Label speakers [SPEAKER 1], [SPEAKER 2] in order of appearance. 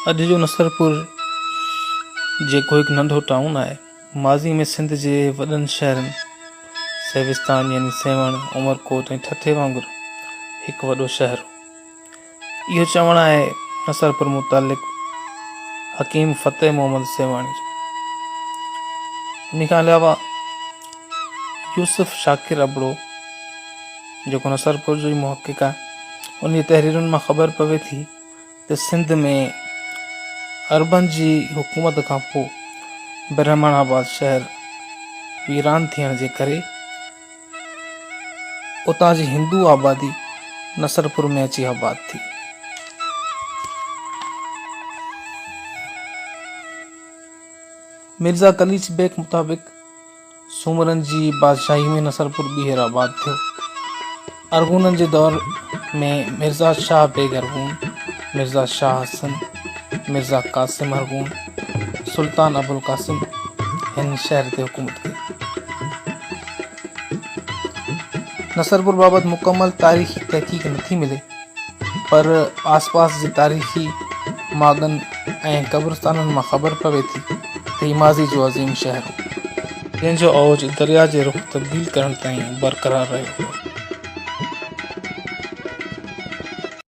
[SPEAKER 1] اڄ جو نصرپور جيڪو هڪ ننڍو ٽائون آهي، ماضي ۾ سنڌ جي وڏن شهرن سيوستان يعني سيوهڻ، عمرڪوٽ ۽ ٺٽي وانگر هڪ وڏو شهر هو. اهو چوڻ آهي نصرپور متعلق حڪيم فتح محمد سيوهاڻي جو. ان کان علاوه يوسف شاڪر ابڙو جيڪو نصرپور جو ئي محقق آهي، ان جي تحريرن مان خبر پوي ٿي ته سنڌ ۾ عربن جي حڪومت کان پوء برهمڻ آباد شهر ويران ٿيڻ جي ڪري اتان جي هندو آبادي نصرپور ۾ اچي آباد ٿي. مرزا قليچ بيگ مطابق سومرن جي بادشاهي ۾ نصرپور ٻيهر آباد ٿيو. ارغونن جي دور ۾ مرزا شاهه بيگ ارغون، مرزا شاهه حسن، مرزا قاسم ارغون، سلطان ابوالقاسم هن شهر تي حڪومت ڪئي. نصرپور بابت مڪمل تاريخي تحقيق نٿي ملي پر آسپاس جي تاريخي ماڳن ۽ قبرستانن مان خبر پوي ٿي ته هي ماضي جو عظيم شهر هو. جنهن جو اوج درياء جي رخ تبديل ڪرڻ تائين برقرار رهيو.